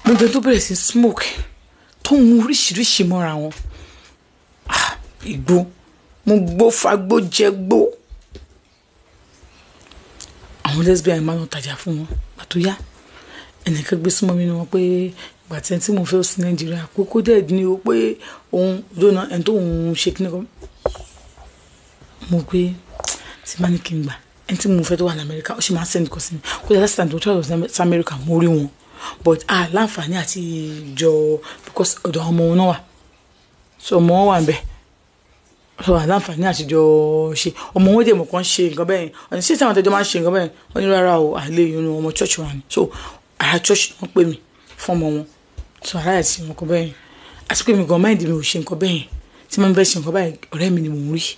Gbogbo tó bẹ̀rẹ̀ sí smoke tó ń mu oríṣiríṣi mọ́ra wọn. Igbó mo gbó fagbó jẹ gbó. Àwọn lesbian máa ń tajà fún wọn. Pàtó yá ẹnìkan gbé súnmọ́ mi ni wọn pé ìgbà tí ẹni tí mo fẹ́ sí Nàìjíríà kókó dẹ̀ ní o pé òun dóná ẹni tó òun ṣe kí ni kan. Mo gbé tí má ní kí n gbà ẹni tí mo fẹ́ tó wà ní Amẹ́ríkà ó sì máa ń send kan sí mi kó last time tó travel sí Amẹ́ríkà mo rí wọn but a láǹfààní àti jọ because ọ̀dọ̀ ọmọ wọn náà wà so ọmọ wọn wà ń bẹ̀ so a láǹfààní àti jọ ṣe ọmọ wọn dẹ̀ mọ̀ kàn ṣe nǹkan bẹ́ẹ̀ ọ̀nà sí ìtàn àtẹjọ́ máa ń ṣe nǹkan bẹ́ẹ̀ wọ́n ní rárá o àlè ìyọnu ọmọ church wa ni so ara church wọn pè mí fún ọmọ wọn so ara ẹ̀ ti nǹkan bẹ́ẹ̀ àti pé mi gan mind mi ò ṣe nǹkan bẹ́ẹ̀ tí mo fẹ́ ṣe nǹkan báyìí ọ̀rẹ́ mi ni mò ń rí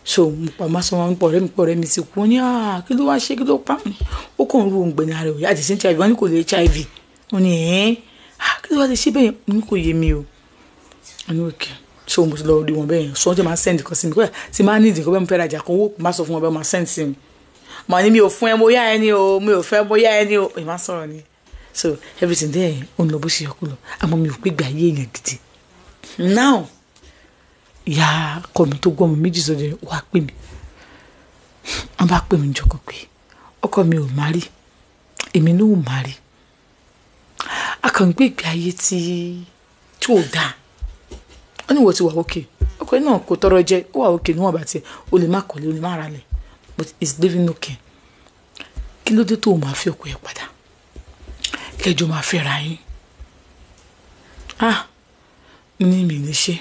so mo pa má sọ wọn pọ̀ ọ̀rẹ́ mi ti kú ní kí ló wá ṣe kí ló pa mí ó kàn ń ru òǹgbẹ ní ara rẹ̀ àti sí HIV wọn ní kò lè HIV wọn ní ẹ̀ẹ́n kí ló wá lè ṣe bẹ́ẹ̀ ní kò yé mi o wọn ní òkè so mo ti lọ rí wọn bẹ́ẹ̀ so wọ́n ti máa send kan sí mi kódà tí máa ní ìdìgbò bẹ́ẹ̀ mo fẹ́ rajà kan owó má sọ fún wọn bẹ́ẹ̀ máa send sí mi mà ní mi ò fún ẹ mo yá ẹ ní o mi ò fẹ́ mo yá ẹ ní o ìmá sọ̀rọ̀ ni so everything there ó ń lọ bó ṣe yẹ kó lọ àmọ́ mi ò gbégbé ayé èèyàn gidi now ìyá ọkọ mi tó gbọ́ ọmọ méjì sọ́dọ̀ wàá pè mí wọ́n bá pè mí jọkọ̀ pé ọkọ mi ò má rí èmi náà ò má rí a kàn ń gbé ìgbé ayé tí ò dáa wọ́n ní ìwọ ti wà òkè ọkọ náà kò tọrọ jẹ ó wà òkè níwọ̀n bá tiẹ̀ o lè má kọ́lé o lè má ralẹ̀ but it's living okay kí ló dé tó o máa fi ọkọ ẹ padà kẹjọ máa fẹ́ra yín ah mo ní mi ní ṣe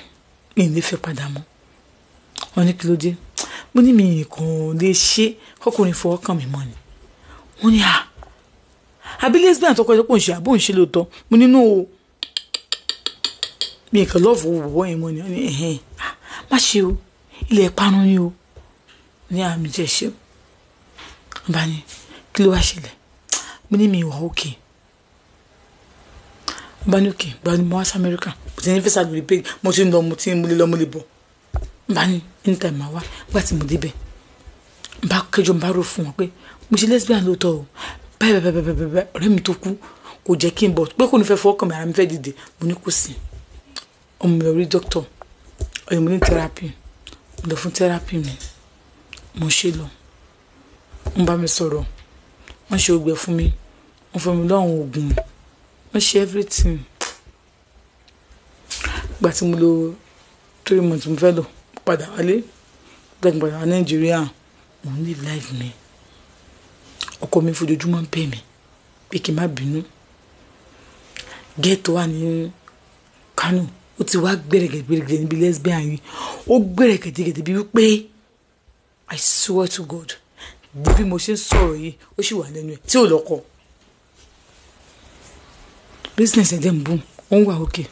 mi ní fẹ́ padà mọ́ wọ́n ní kí ló dé mo ní mi kàn lè ṣe kọkùnrin fọwọ́ kàn mí mọ́ ni wọ́n ní à àbí lesbian tọkọ ẹ tó pọ̀ ń ṣe àbó ń ṣe lóòótọ́ mo nínú o mi kàn lọ́ọ̀fù wọ̀ yẹn mọ́ ni wọ́n ní ẹ̀hẹ́n má ṣe o ilẹ̀ parun ni o ní àmì jẹ́ ṣe bá ní kí ló wá ṣẹlẹ̀ mo ní mi ìwà òkè bá ní òkè gba ni mo wá sí Amẹ́ríkà mo ti ní fẹsà lórí pé mo ti ń lọ mo ti ń múlẹ̀ lọ mo lè bọ̀ bá ní anytime máa wá nígbà tí mo débẹ̀ bá kẹjọ bá rò fún wọn pé mo ṣe lesbian lóòótọ́ o báyìí báyìí báyìí báyìí ọ̀rẹ́ mi tó kú kò jẹ́ kí n bọ̀ pé kò ní fẹ́ fọwọ́ kàn mí ara mi fẹ́ dìde mo ní kò sí ọmọ mi rí dókítà ọ̀yẹ́ mo ní therapy mo lọ fún therapy mi mo ṣe lọ wọ́n bá mi sọ̀rọ̀ wọ́n ṣe ògbẹ́ fún mi wọ́n fún mi lọ́wọ́n oògùn wọ́n ṣe everything ìgbà tí mo lò 3 months mo fẹ́ lò padà wálé gbàgbé padà wá Nàìjíríà mo ń live life mi ọkọ mi fojoojúmọ́ ń bẹ̀ mí pé kí n má bínú gẹ́ẹ̀tì wà ní Kánò ó ti wá gbẹ̀rẹ̀gẹ̀gbẹ̀rẹ̀gẹ̀ níbi lesbian yìí ó gbẹ̀rẹ̀gẹ̀dẹ̀gẹ̀dẹ̀ bí wípé I swear to God bí mo ṣe ń sọ̀rọ̀ yìí ó sì wà lẹ́nu ẹ̀ tí ò lọ́kọ business ẹ̀ dẹ̀ ń boom ó ń wà òkè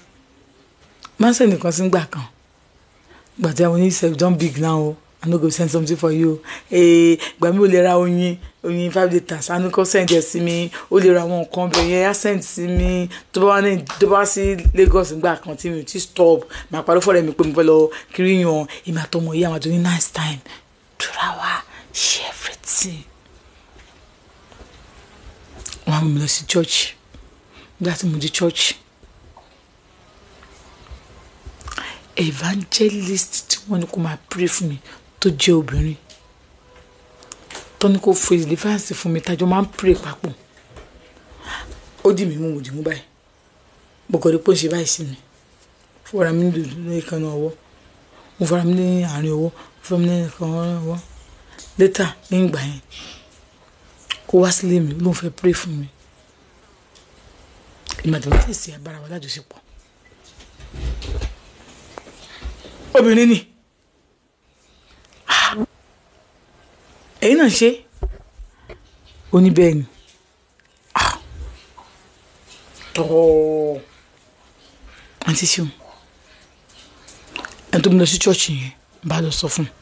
máa ń sẹ́ni kan sí gbà kan gbà tí àwọn oníṣẹ́ don big now o I no go send something for you ee gbà mí ò lè ra oyin 5 litres a ní kó send ẹ̀ sí mi ó lè ra àwọn nǹkan ọbẹ̀ yẹn á send sí mi tó bá wà ní tó bá sí Lagos gbà kan tí mi ò ti stop màá parí fọ́ọ̀rẹ́ mi pé mo fẹ́ lọ kiri yan èmi àtọmọ yìí àwọn àjọ ní nice time tura wa ṣe everything wọ́n á mú mi lọ sí church nígbà tí mo di church evangelist tí wọ́n ní kó máa pray fún mi tó jẹ́ obìnrin tó ní kó fi deliverance fún mi tájọ máa ń pray papọ̀ ó dì mí mú mo dì mú báyìí mo kọ̀ rí pé ó ń ṣe báyìí sí mi fúnra mi ní ìkànnì ọwọ́ mo fúnra mi ní àárín ọwọ́ fúnra mi ní ìkànnì ọwọ́ later ní ìgbà yẹn kó wá sílé mi ló ń fẹ́ pray fún mi ìmọ̀tò tí ì sí agbára wa lájọṣepọ̀ obìnrin ni èyí náà ṣe ó ní bẹ́ẹ̀ ni tọ́ọ̀ àǹtí ṣeun ẹni tó ń lọ sí ṣọ́ọ̀ṣì yẹn bá lọ sọ fún un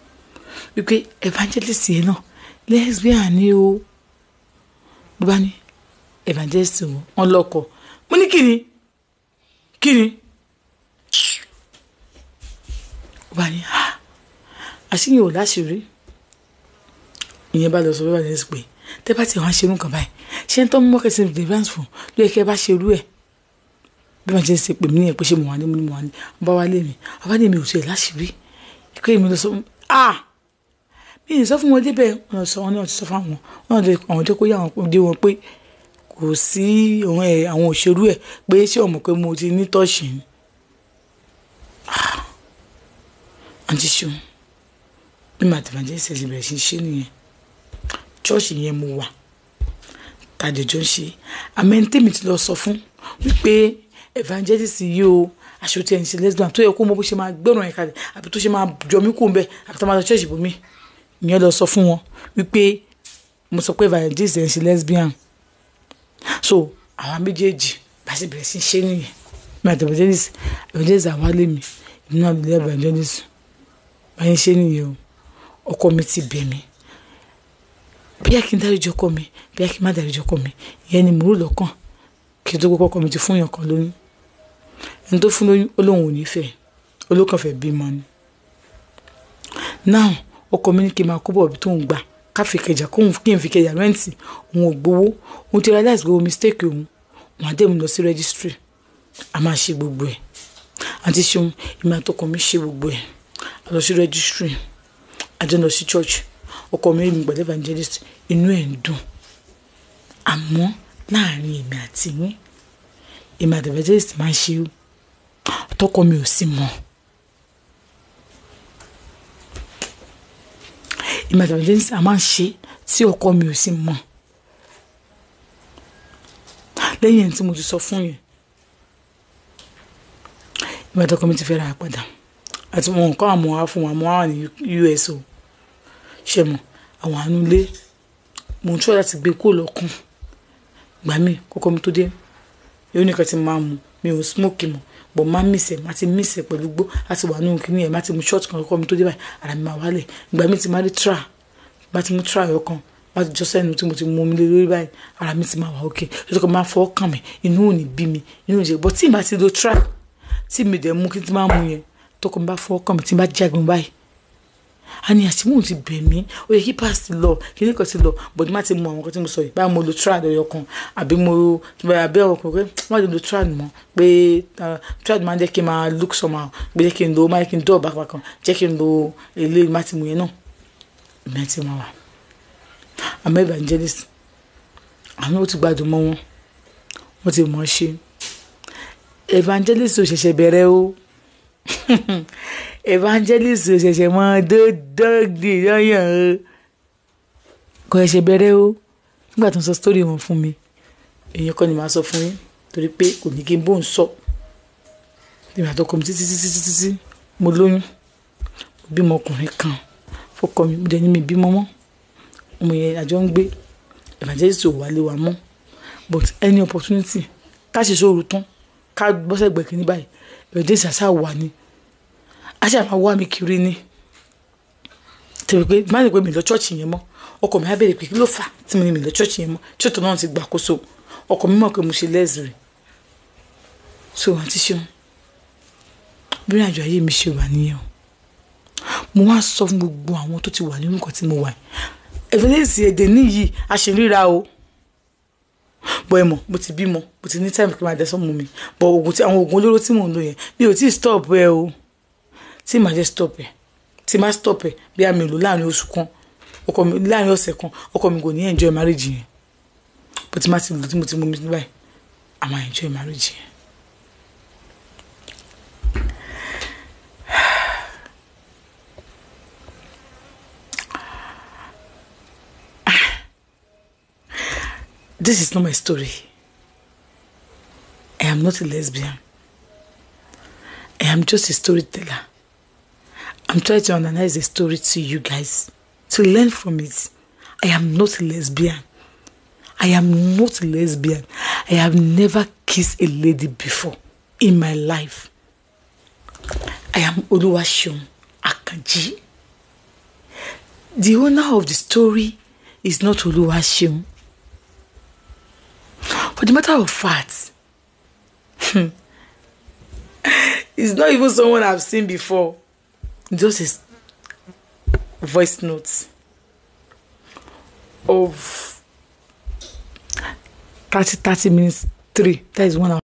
wípé evangelist yẹn náà lesbian ni o ló bá ní evangelist wọn lọ́kọ mo ní kíni kíni ó bá ní ha àṣìyàn ò láṣìírí ìyẹn bá lọ sọ fún evangelist pé tẹ́ bá ti wọ́n ṣerú nǹkan báyìí ṣé ń tọ́ mú mọ́kẹ́sì deliverance fún ló yẹ kẹ́ bá ṣerú ẹ̀ Bí wọ́n ṣe ń ṣe pè mí nìyẹn pé ṣé mo wà ní, mo ní mo wà ní. Bá wá lé mi, àbá ní mi ò tiẹ̀ láṣìírí. Pé èmi lọ sọ, ah! Mi ò sọ fún wọn débẹ̀, wọ́n sọ, wọ́n ní wọ́n ti sọ fún àwọn. Wọ́n ní àwọn jẹ́ kó yá àwọn dé wọn pé kò sí òun ẹ̀, àwọn òṣèrú ẹ̀ pé ṣé o mọ̀ pé mo ti ní tọ́ọ̀ṣì ni. Ah! Àǹtí Ṣeun, bí màá ti evangelist ṣe bẹ̀rẹ̀ sí í ṣe nìyẹn. Church yẹn mo wà, tàdé jọ ń ṣe. Àmọ́ ẹni tèmi ti lọ sọ fún wípé evangelist yìí o, aṣọ tí ẹni ṣe lesbian tó yẹ kó mọ bó ṣe máa gbẹ̀rùn ẹ̀ kalẹ̀ àbí tó ṣe máa jọ mí kú ń bẹ̀ àbí tó máa lọ church ibòmí. Ìyẹn lọ sọ fún wọn wípé mo sọ pé evangelist ẹ̀ ń ṣe lesbian. So àwa méjèèjì bá ṣe bẹ̀rẹ̀ sí í ṣe nìyẹn. Mi àti evangelist, evangelist àwa lé mi, èmi náà lè evangelist. Bá yẹn ṣe nìyẹn o. Ọkọ mi ti bẹ̀ mí. Bí a kì í dáríjì ọkọ mi, bí a kì í má dáríjì ọkọ mi, ìyẹn ni mo rò lọ́kàn. Kí n tó gbọ́ pé ọkọ mi ti fún èèyàn kan lóyún. Ẹni tó fún lóyún, ó lóun ò ní fẹ́, ó ló kàn fẹ́ bímọ ni. Now, ọkọ mi ní kí n máa kó bọ̀ ibi tó ń gbà, ká fi Ìkẹjà, kóun kí n fi Ìkẹjà rẹ́ǹtì, òun ò gbowó. Òun ti realize gbogbo mistake òun, òun á dé mi lọ sí registry. A máa ṣe gbogbo ẹ̀. Àǹtí Ṣeun, èmi àti ọkọ mi ṣe gbogbo ẹ̀. A lọ sí registry, a jọ lọ sí church. Ọkọ mi rí mi pẹ̀lú evangelist, inú ẹ̀ ń dùn. Àmọ́ láàárín èmi àti yín, èmi àti evangelist máa ń ṣe o. Tọkọ mi ò sì mọ̀. Èmi àti evangelist a máa ń ṣe tí ọkọ mi ò sì mọ̀. Lẹ́yìn ẹni tí mo ti sọ fún yẹn, èmi àti ọkọ mi ti fẹ́ ra padà. Àti wọn kọ́ àmọ́ wá fún wa, àmọ́ wá ní US o. Ṣé mo, àwọn àánú ilé, mo ń try láti gbé kúrò lọ́kàn. Ìgbà mí, kọ́kọ́ mi tó dé, yóò ní nǹkan tí mo máa mu, mi ò smoke mọ́, but máa miss ẹ̀, máa ti miss ẹ̀ pẹ̀lú gbó, láti wà nínú kíní ẹ̀, máa ti mu shot kan kọ́kọ́ mi tó dé báyìí, ara mi máa wálẹ̀. Ìgbà mí ti máa rí tra, bá ti mú tra ọ̀kan, bá ti jọ sẹ́nu tí mo ti mu omi lé lórí báyìí, ara mi ti máa wà okay. Lójú kan máa fọwọ́ kàn mí, inú ò ní bí mi, inú ò ní ṣe. But tí màá ti lo tra, tí mi dẹ̀ mú kí n ti máa mu yẹn, tọkọ mi bá fọwọ́ kàn mí, tí n bá jágun báyìí, a ní àṣìmú ti bẹ̀ mí, ó yẹ kí pass ti lọ, kí ní kan ti lọ, but má ti mu àwọn nǹkan tí mo sọ yìí, báyìí mo lo trad ọyọ kan, àbí mo abẹ́ ọkàn pé má ti lo trad mọ́, pé trad máa ń jẹ́ kí n máa look somehow, pé jẹ́ kí n lo, má jẹ́ kí n dọ̀ bá kan, jẹ́ kí n lo eléyìí má ti mu yẹn náà, èmi àti wọn wà. Àmọ́ evangelist, àwọn ó ti gbádùn mọ́ wọn, wọ́n ti mọ̀ ọ́ ṣe. Evangelist ò ṣẹ̀ṣẹ̀ bẹ̀rẹ̀ o. Evangelist ò ṣẹ̀ṣẹ̀ mọ dódógì yányàn o. Kò ṣẹ̀ṣẹ̀ bẹ̀rẹ̀ o. Nígbà tó ń sọ story wọn fún mi, èèyàn kọ́ ni màá sọ fún yín torí pé kò ní kí n bóun sọ. Nígbà tó kọ mi títí títí títí tí mo lóyún, mo bímọ ọkùnrin kan, fọkọ mi, mo dẹ̀ ní mi bímọ mọ́. Ọmọ yẹn àjọ ń gbé, evangelist ò wálé wa mọ́. But any opportunity, ká ṣe sóru tán, ká bọ́ sẹ́gbẹ̀ẹ́ kìíní báyìí, evangelist àṣà wà ní. Àṣà máa wá mi kiri ni. Tẹ̀wé pé má lè pé mi lọ church yẹn mọ́. Ọkọ mi á béèrè pé kí ló fà tí mo ní mi lọ church yẹn mọ́. Church náà ti gbàkóso. Ọkọ mi mọ̀ pé mo ṣe lẹ́sìrì. So àǹtí Ṣeun, bí ìrìnàjò ayé mi ṣe wà nìyẹn o. Mo wá sọ fún gbogbo àwọn tó ti wà nínú nǹkan tí mo wà yìí. Evangelist èdè níyì, a ṣe ríra o. Bọ̀ ẹ mọ̀, mo ti bímọ, mo ti ní time kí n máa dẹ́sán mú mi. But oògùn tí àwọn oògùn olóró tí mò ń lò yẹn, mi ò tí ì stop ẹ o. Tí màá jẹ́ stop ẹ, tí màá stop ẹ, bí a mi lò láàrin oṣù kan, ọkọ mi láàrin ọ̀sẹ̀ kan, ọkọ mi kò ní enjoy marriage yẹn. But tí màá ti lò tí mo ti mú mi báyìí, a máa enjoy marriage yẹn. This is not my story. I am not a lesbian. I am just a storyteller. I'm trying to analyze the story to you guys, to learn from it. I am not a lesbian. I am not a lesbian. I have never kissed a lady before in my life. I am Oluwaseun Akanji. The owner of the story is not Oluwaseun. For the matter of fact, it's not even someone I've seen before. Just his voice notes of 30 minutes, 3. That is 1 hour.